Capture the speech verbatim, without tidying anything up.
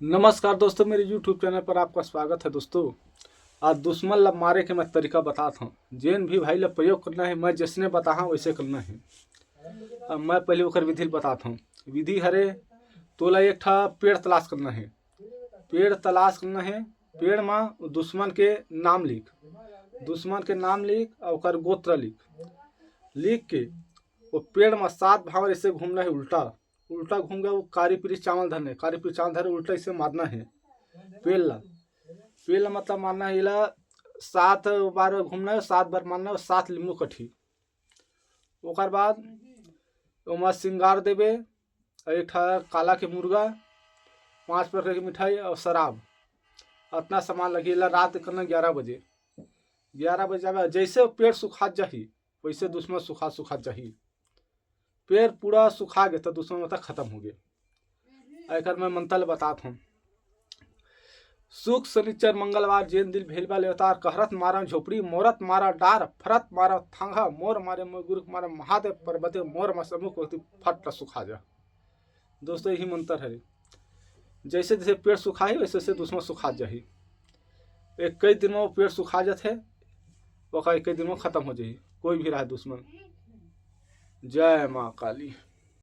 नमस्कार दोस्तों, मेरे YouTube चैनल पर आपका स्वागत है। दोस्तों, आज दुश्मन ला मारे के मैं तरीका बतात हूँ। जेन भी भाई ला प्रयोग करना है, मैं जैसने बताहा वैसे करना है। अब मैं पहले ओकर विधि ल बतात हूँ। विधि हरे, तोला एक ठा पेड़ तलाश करना है। पेड़ तलाश करना है। पेड़ म दुश्मन के नाम लिख, दुश्मन के नाम लिख और ओकर गोत्र लिख। लिख के वो पेड़ म सात भांवर ऐसे घूमना है उल्टा। उल्टा घूम गया, वो कारी पीरी चावल धरने, कारी पीरी चावल धरे, उल्टा इसे मारना है पेड़ ला। पेड़ ला मतलब मारना है, इला सात बार घूमना है, सात बार मारना है, सात लिम्बू कटही। ओकर बाद ओमा श्रृंगार देबे, एक ठा काला के मुर्गा, पाँच प्रकार के मिठाई और शराब, अतना सामान लगी। इला रात करना ग्यारह बजे, ग्यारह बजे जाबे। जैसे पेड़ सुखात जाही, वैसे दुश्मन सुखात सुखात जाही। पेड़ पूरा सुखा गे तो दुश्मन मतलब खत्म हो गे। एकर मैं मंत्र बतात हूँ। सुख शनिचर मंगलवार जेन दिन भेलबा लेवतार, कहरत मारा झोपड़ी, मोरत मारा डार, फरत मारा थांगा, मोर मारे मोर गुरु मारा महादेव पर्वते, मोर मा सम्मुख होती फट सुखा जा। दोस्तों, यही मंत्र है। जैसे जैसे पेड़ सुखाही, वैसे वैसे दुश्मन सुखात जाही। एक कई दिन में वो पेड़ सुखा जात है, ओकर एक कई दिन में खत्म हो जाही, कोई भी रहे दुश्मन। जय माँ काली।